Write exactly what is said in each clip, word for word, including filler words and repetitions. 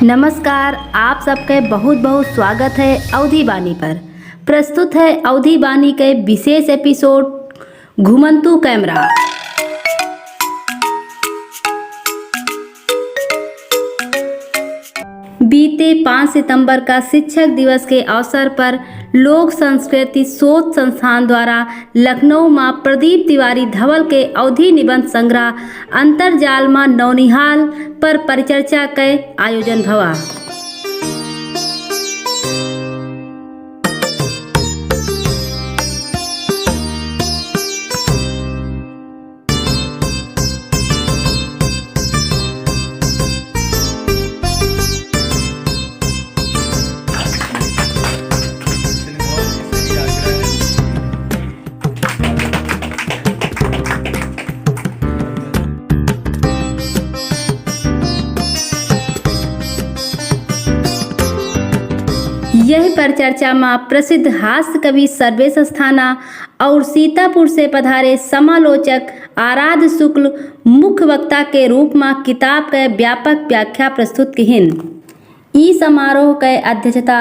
नमस्कार, आप सबके बहुत बहुत स्वागत है अवधी बानी पर। प्रस्तुत है अवधी बानी के विशेष एपिसोड घुमंतू कैमरा। बीते पाँच सितंबर का शिक्षक दिवस के अवसर पर लोक संस्कृति शोध संस्थान द्वारा लखनऊ मा प्रदीप तिवारी धवल के अवधी निबंध संग्रह अंतरजाल मा नौनिहाल पर परिचर्चा के आयोजन भवा। यह परिचर्चा मा प्रसिद्ध हास्य कवि सर्वेश अस्थाना और सीतापुर से पधारे समालोचक आराध्य शुक्ल मुख्य वक्ता के रूप मा किताब के व्यापक व्याख्या प्रस्तुत किहिन। ई समारोह के अध्यक्षता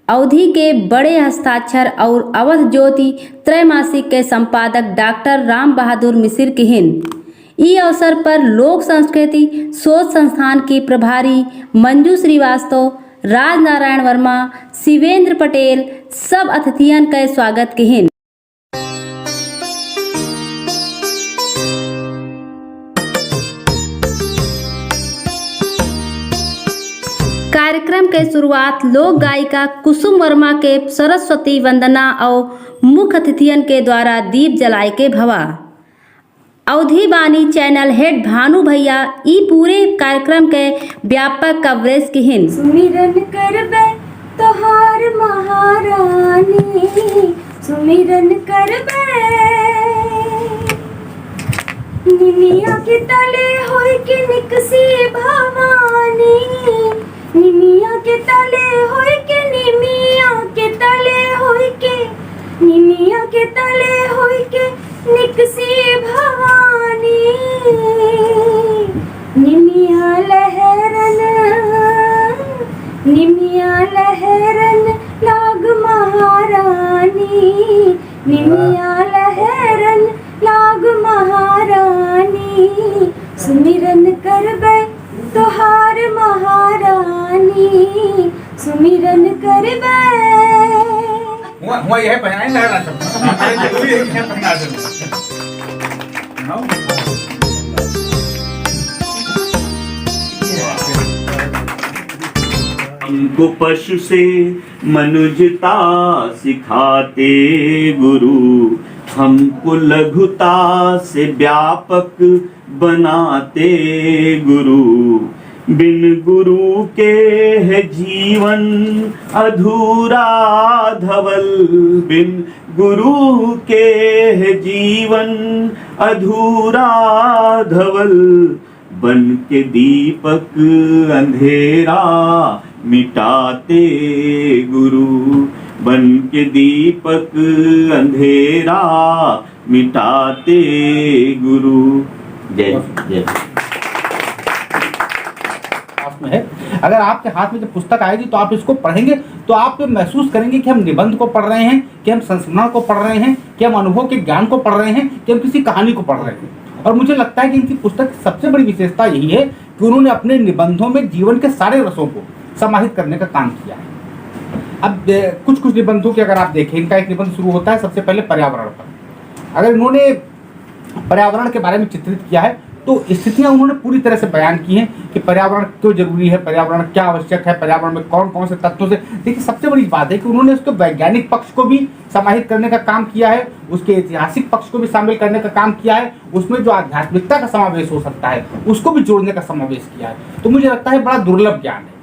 अवधी के बड़े हस्ताक्षर और अवध ज्योति त्रैमासिक के संपादक डॉक्टर राम बहादुर मिसिर किहिन। ई अवसर पर लोक संस्कृति शोध संस्थान की प्रभारी मंजू श्रीवास्तव, राजनारायण वर्मा, शिवेंद्र पटेल सब अतिथियन के स्वागत किहिन। कार्यक्रम के शुरुआत लोक गायिका कुसुम वर्मा के सरस्वती वंदना और मुख्य अतिथियन के द्वारा दीप जलाए के भवा। अवधी बानी चैनल हेड भानु भैया ई पूरे कार्यक्रम के व्यापक कवरेज किहिन। सुमिरन करबे तोहार महारानी, सुमिरन करबे। निमिया के तले होई के निकसी भवानी, निमिया के तले होई के, निमिया के तले होई के, निमिया के तले होई के निकसी भवानी। निमिया लहरन, निमिया लहरन लाग महारानी, निमिया लहरन लाग महारानी। सुमिरन करबे तोहार महारानी, सुमिरन करबे। हुआ, हुआ यह पहनाई लहरा सब। अरे जरूरी है कि यह पहना दे। हमको पशु से मनुजता सिखाते गुरु, हमको लघुता से व्यापक बनाते गुरु। बिन गुरु के है जीवन अधूरा धवल, बिन गुरु के है जीवन अधूरा धवल। बन के दीपक अंधेरा मिटाते गुरु, बन के दीपक अंधेरा मिटाते गुरु। जय, जय। पास में है। अगर आपके हाथ में जब पुस्तक आएगी तो आप इसको पढ़ेंगे तो आप महसूस करेंगे कि हम निबंध को पढ़ रहे हैं, कि हम संस्मरण को पढ़ रहे हैं, कि हम अनुभव के ज्ञान को पढ़ रहे हैं, कि हम किसी कहानी को पढ़ रहे हैं। और मुझे लगता है कि इनकी पुस्तक की सबसे बड़ी विशेषता यही है कि उन्होंने अपने निबंधों में जीवन के सारे रसों को समाहित करने का काम किया है। अब, ए, कुछ कुछ निबंधों के अगर आप देखें, इनका एक निबंध शुरू होता है सबसे पहले पर्यावरण पर। अगर इन्होंने पर्यावरण के बारे में चित्रित किया है, तो स्थितियां उन्होंने पूरी तरह से बयान की हैं कि पर्यावरण क्यों जरूरी है, पर्यावरण क्या आवश्यक है, पर्यावरण में कौन कौन से तत्वों से। देखिए, सबसे बड़ी बात है कि उन्होंने उसके वैज्ञानिक पक्ष को भी समाहित करने का काम किया है, उसके ऐतिहासिक पक्ष को भी शामिल करने का काम किया है, उसमें जो आध्यात्मिकता का समावेश हो सकता है, उसको भी जोड़ने का समावेश किया है। तो मुझे लगता है, बड़ा दुर्लभ ज्ञान है।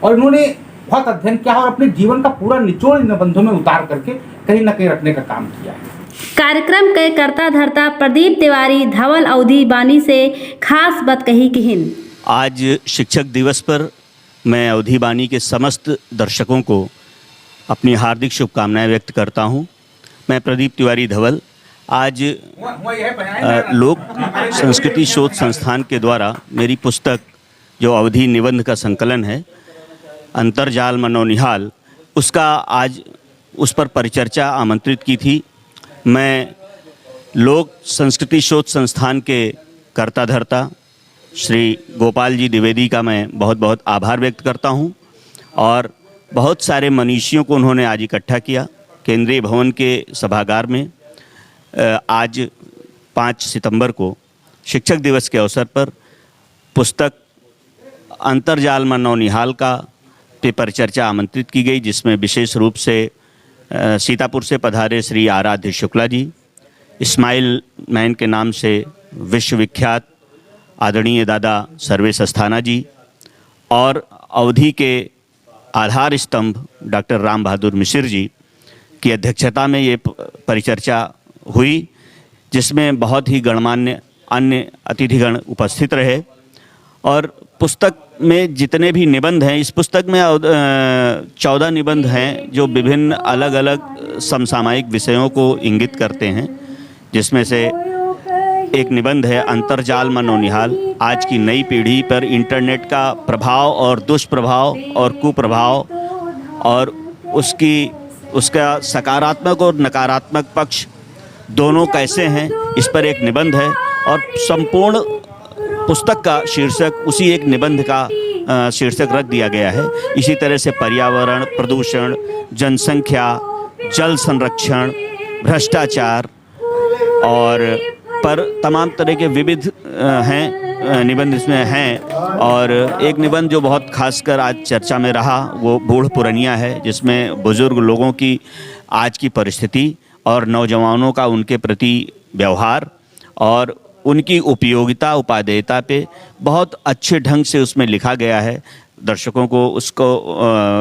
और इन्होंने बहुत अध्ययन किया है और अपने जीवन का पूरा निचोड़ इन निबंधों में उतार करके कहीं ना कहीं रखने का काम किया है। कार्यक्रम के कर्ता धर्ता प्रदीप तिवारी धवल अवधी बानी से खास बतकही किहिन। आज शिक्षक दिवस पर मैं अवधी बानी के समस्त दर्शकों को अपनी हार्दिक शुभकामनाएं व्यक्त करता हूं। मैं प्रदीप तिवारी धवल आज, अ, लोक संस्कृति शोध संस्थान के द्वारा मेरी पुस्तक जो अवधी निबंध का संकलन है, अंतर्जाल मा नौनिहाल, उसका आज, उस पर परिचर्चा आमंत्रित की थी। मैं लोक संस्कृति शोध संस्थान के कर्ता धर्ता श्री गोपाल जी द्विवेदी का मैं बहुत बहुत आभार व्यक्त करता हूँ और बहुत सारे मनीषियों को उन्होंने आज इकट्ठा किया। केंद्रीय भवन के सभागार में, अ, आज पाँच सितंबर को शिक्षक दिवस के अवसर पर पुस्तक अंतर्जाल मा नौनिहाल का पे परिचर्चा आमंत्रित की गई, जिसमें विशेष रूप से, अ, सीतापुर से पधारे श्री आराध्य शुक्ला जी, स्माइल मैन के नाम से विश्वविख्यात आदरणीय दादा सर्वेश अस्थाना जी और अवधी के आधार स्तंभ डॉक्टर राम बहादुर मिसिर जी की अध्यक्षता में ये प-, परिचर्चा हुई, जिसमें बहुत ही गणमान्य अन्य अतिथिगण उपस्थित रहे। और पुस्तक में जितने भी निबंध हैं, इस पुस्तक में अवध-, अ, चौदह निबंध हैं, जो विभिन्न अलग-अलग समसामयिक विषयों को इंगित करते हैं, जिसमें से एक निबंध है अंतर्जाल मा नौनिहाल, आज की नई पीढ़ी पर इंटरनेट का प्रभाव और दुष्प्रभाव और कुप्रभाव और उसकी, उसका सकारात्मक और नकारात्मक पक्ष दोनों कैसे हैं, इस पर एक निबंध है और संपूर्ण पुस्तक का शीर्षक उसी एक निबंध का, अ, शीर्षक रख दिया गया है। इसी तरह से पर्यावरण, प्रदूषण, जनसंख्या, जल संरक्षण, भ्रष्टाचार और पर तमाम तरह के विविध, अ, हैं, अ, निबंध इसमें हैं। और एक निबंध जो बहुत खासकर आज चर्चा में रहा, वो बूढ़ पुरनिया है, जिसमें बुजुर्ग लोगों की आज की परिस्थिति और नौजवानों का उनके प्रति व्यवहार और उनकी उपयोगिता, उपादेयता पे बहुत अच्छे ढंग से उसमें लिखा गया है। दर्शकों को उसको, अ,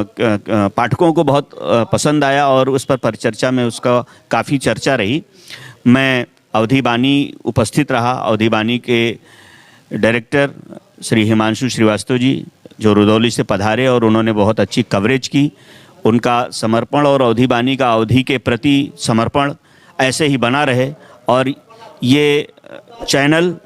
क-, क-, पाठकों को बहुत, अ, पसंद आया और उस पर परिचर्चा में उसका काफ़ी चर्चा रही। मैं अवधी बानी उपस्थित रहा, अवधी बानी के डायरेक्टर श्री हिमांशु श्रीवास्तव जी, जो रुदौली से पधारे और उन्होंने बहुत अच्छी कवरेज की, उनका समर्पण और अवधी बानी का अवधी के प्रति समर्पण ऐसे ही बना रहे और ये चैनल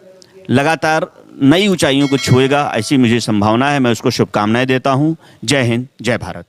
लगातार नई ऊंचाइयों को छुएगा, ऐसी मुझे संभावना है। मैं उसको शुभकामनाएं देता हूं। जय हिंद, जय भारत।